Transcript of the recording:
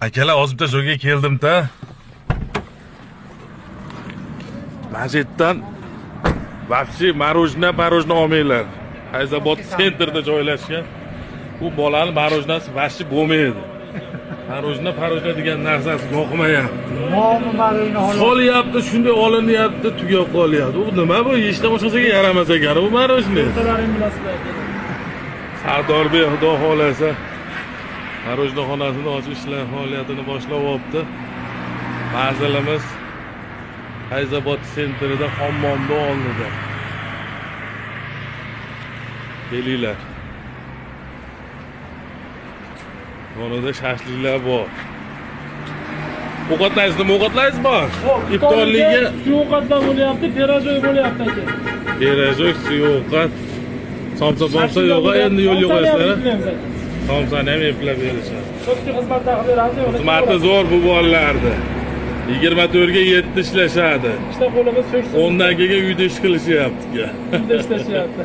Akalar, hozir bitta joyga keldim-da. Mana shu yerdan вообще мороженое мороженое olmanglar. Fayzobod sentrda joylashgan. Bu bolani мороженое si вообще bo'lmaydi. Мороженое мороженое degan narsasi yoqmayapti. Nomi marini xolos. Solyapti, shunday olinyapti, tugab qolyapti. U nima bu? Yeyishdan boshqasiga yaramas ekan bu мороженое. O'rtalaring bilasizlar aka. Sardorbek, xudo xohlasa, мороженое xonasini ochib ishlar faoliyatini boshlab olibdi. Manzilimiz Fayzobod sentrida, hammomni oldida. Kelinglar. Yonida shashliklar bor. Ovqatlaysiz, nima ovqatlaysiz bor? Iftorlikka suyuq ovqatlar bo'lyapti, пирожок bo'lyapti aka. Пирожок, suyuq ovqat, somsa pomsa yo'q, endi yo'lga qo'yasizlar. A? Somsani ham eplab berishadi. Cho'pchi xizmat qilib beramiz. Xizmati zo'r bu bolalarni. 24 ga 7 ishlashadi. Ikkita qo'limiz so'ksin. 10 dan keyin uyda ish qilishyapti. Uyda ishlashyapti.